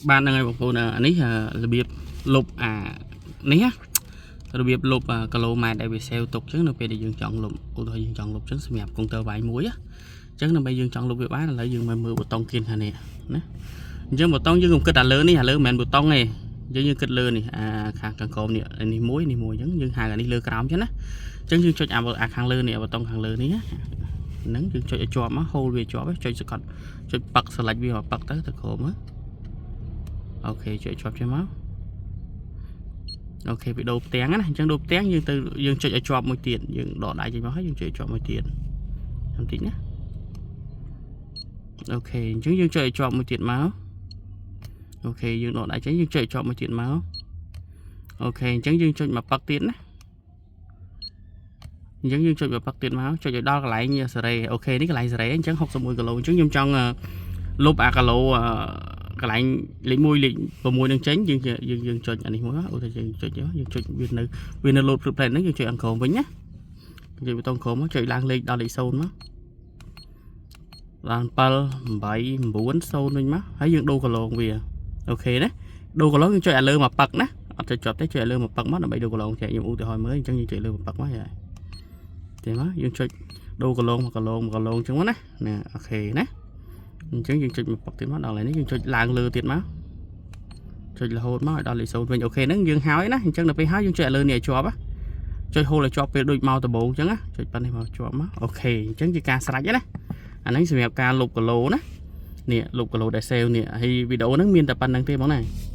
បាទហ្នឹងហើយបងប្អូនអានេះរបៀបលុបអានេះណារបៀបលុបគីឡូម៉ែត្រដែលវា save ទុកចឹងនៅពេលដែលយើងចង់លុបឧទាហរណ៍យើងចង់លុបចឹងសម្រាប់កុងទ័រវាយមួយណាអញ្ចឹងដើម្បីយើងចង់លុបវាបានឥឡូវយើងមកមើលប៊ូតុងគៀនខាងនេះណាអញ្ចឹងប៊ូតុងយើងកុំគិតតែលើនេះអាលើមិនមែនប៊ូតុងទេយើងយើងគិតលើនេះអាខាងខាងក្រោមនេះនេះមួយនេះមួយអញ្ចឹងយើងហៅអានេះលើក្រោមចឹងណាអញ្ចឹងយើងចុចអាអាខាងលើនេះអាប៊ូតុងខាងលើនេះណាហ្នឹងយើងចុចឲ្យជាប់មក hold វាជាប់ចុចសកត់ចុចប៉ឹក select វាមកប៉ឹកទៅទៅក្រោមមក OK ចុចជាប់ចេះមក OK វាដូរផ្ទាំងណាអញ្ចឹងដូរផ្ទាំងយើងទៅយើងចុចឲ្យជាប់មួយទៀតយើងដកដៃចេញមកហើយយើងចុចឲ្យជាប់មួយទៀតបន្តិចណា OK អញ្ចឹងយើងចុចឲ្យជាប់មួយទៀតមក OK យើងដកដៃចេញយើងចុចឲ្យជាប់មួយទៀតមក OK អញ្ចឹងយើងចុចមកប៉ឹកទៀតណាអញ្ចឹងយើងចុចមកប៉ឹកទៀតមកចុចឲ្យដល់កន្លែងសេរី OK នេះកន្លែងសេរីអញ្ចឹង61គីឡូអញ្ចឹងខ្ញុំចង់លុបអាគីឡូកន្លែងលេខ1លេខ6នឹងចេញយើងយើងយើងចុចអានេះមួយអូតែយើងចុចយើងចុចវានៅវានៅលោតព្រឹបផ្លែហ្នឹងយើងចុចអង្គក្រោមវិញណាចុចប៊ូតុងក្រោមមកចុចឡើងលេខដល់លេខ0មកឡើង7 8 9 0វិញមកហើយយើងដូរគីឡូវា OK ណាដូរគីឡូយើងចុចឲ្យលើមកប៉ឹកណាអត់ចុចជាប់ទេចុចឲ្យលើមកប៉ឹកមកដើម្បីដូរគីឡូចែកខ្ញុំឧទាហរណ៍មើលអញ្ចឹងយើងចុចលើមកប៉ឹកមកហើយទេមកយើងចុចដូរគីឡូមកគីឡូមកគីឡូអញ្ចឹងណាណា OK ណាអញ្ចឹងយើងចុចមកប៉ឹកទៀតមកដល់ហើយនេះយើងចុចឡើងលើទៀតមកចុចរហូតមកឲ្យដល់លេខ0វិញ OK ហ្នឹងយើងហើយណាអញ្ចឹងដល់ពេលហើយយើងចុចឲ្យលើនេះឲ្យជាប់ណាចុច hold ឲ្យជាប់ពេលដូចមកដំបូងអញ្ចឹងណាចុចប៉ុណ្នេះមកជាប់មក OK អញ្ចឹងជាការស្រេចណាអាហ្នឹងសម្រាប់ការលុបគីឡូណានេះលុបគីឡូដែល save នេះហើយវីដេអូហ្នឹងមានតែប៉ុណ្្នឹងទេបងណា។